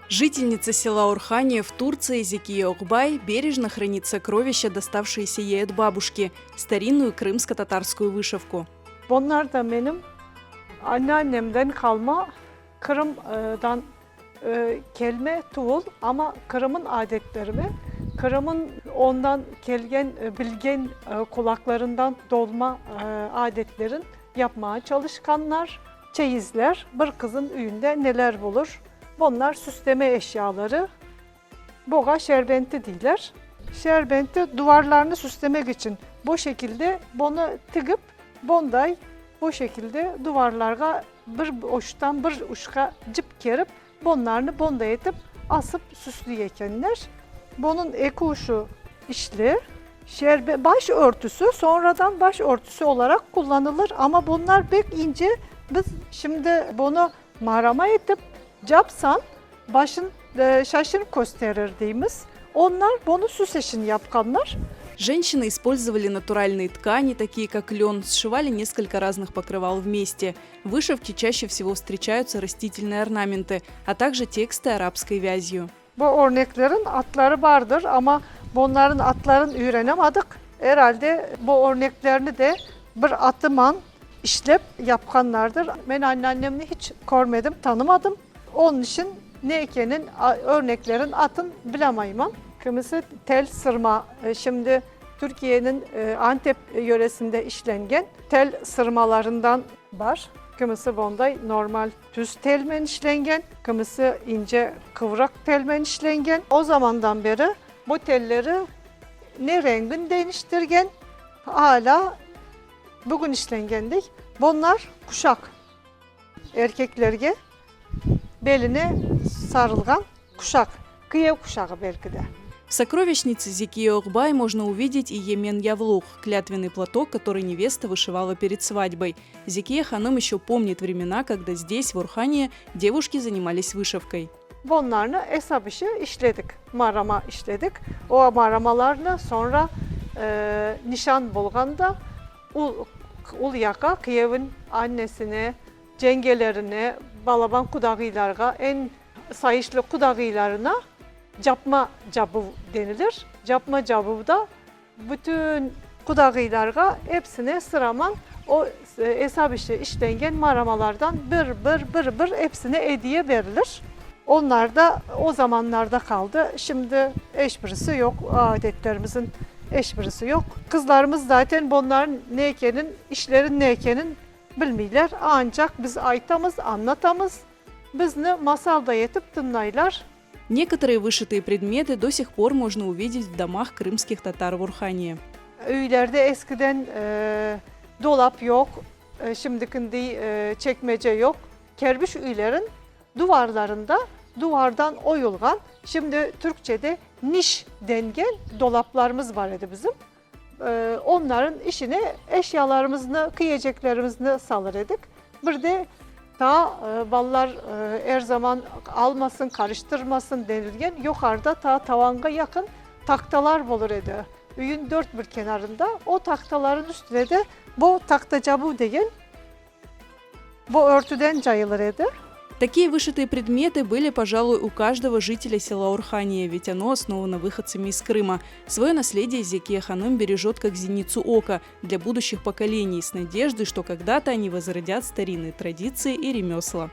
Жительница села Орхания в Турции Зекие Окбай бережно хранит сокровища, доставшиеся ей от бабушки – старинную крымско-татарскую вышивку. Bunlar da menim anneannemden qalma Qırımdan kelme tuvul, amma Qırımın adetlerimi, Qırımın ondan kelgen, bilgen qulaqlarından dolma adetlerin yapmağa çalışqanlar. Çeyizler, bir qızın üyünde neler bulur? Bunlar süsleme eşyaları. Buğa şerbenti deyler. Şerbenti duvarlarnı süslemek içün bu şekilde bunı tigip, bunday bu şekilde duvarlarğa bir uçtan bir uçqa cip kerip, bunlarnı bunday etip asıp süslüy ekenler. Bunıñ eki uçu işli. Şerbe, baş örtüsü, sonradan baş örtüsü olaraq qullanılır, amma bunlar pek ince, biz şimdi bunı marama etip capsan, başın, şaşın kösterir deymiz. Onlar bunı süs içün yapqanlar. Женщины использовали натуральные ткани, такие как лен, сшивали несколько разных покрывал вместе. В вышивке чаще всего встречаются растительные орнаменты, а также тексты арабской вязью. Bu örneklerin adları bardır, amma bunların adların üyrenemedik. Er alde bu örneklerni de bir atıman işlep yapqanlardır. Men anneannemni hiç körmedim, tanımadım. Onıñ içün ne ekenin, örneklerin atın bilemayman. Kimisi tel sırma, şimdi Türkiyeniñ Antep yöresinde işlengen tel sırmalarından bar. Kimisi bonday normal tüz telmen işlengen, kimisi ince qıvraq telmen işlengen. O zamandan beri bu telleri ne rengin deñiştirgen, alâ bugün işlengendey. Bunlar quşaq, erkeklerge beline sarılğan quşaq, kiyev quşağı belki de. В сокровищнице Зекие Окбай можно увидеть и емен явлук, клятвенный платок, который невеста вышивала перед свадьбой. Зекие ханым еще помнит времена, когда здесь, в Урхане, девушки занимались вышивкой. Bunlarnı esap işi işledik, marama işledik. O maramalarnı soñra nişan bolğanda ul yaqa kiyevin annesine, cengelerine, balaban qudağıylarğa, eñ sayışlı qudağıylarına capma cabuv denilir. Capma cabuvda Bütün qudağıylarğa epsine sıraman o esap işi işlengen maramalardan bir, bir, bir, bir epsine ediye berilir. Onlar da o zamanlarda qaldı. Şimdi eş birisi yoq, o adetlerimizin eş birisi yoq. Qızlarımız zaten bunların ne ekenin, işlerin ne ekenin bilmeyler. Ancaq biz aytamız, añlatamız. Bizni masalday etip tıñlaylar. Некоторые вышитые предметы до сих пор можно увидеть в домах крымских татар в Урхане. Üylerde eskiden dolap yoq, şimdikindiy çekmece yoq. Kerbiş üylerin duvarlarında duvardan oyulğan, şimdi türkçede niş dengen dolaplarımız bar edi bizim. Onların işine eşyalarımıznı, kiyeceklerimizni salır edik. Bir de taa balalar er zaman almasın, qarıştırmasın denilgen yuqarıda taa tavanğa yaqın tahtalar bolur edi. Üyün dört bir kenarında. O tahtaların üstüne de bu tahtacabuv degen Bu örtüden cayılır edi. Такие вышитые предметы были, пожалуй, у каждого жителя села Урхания, ведь оно основано выходцами из Крыма. Свое наследие Зекия Ханым бережет как зеницу ока для будущих поколений с надеждой, что когда-то они возродят старинные традиции и ремесла.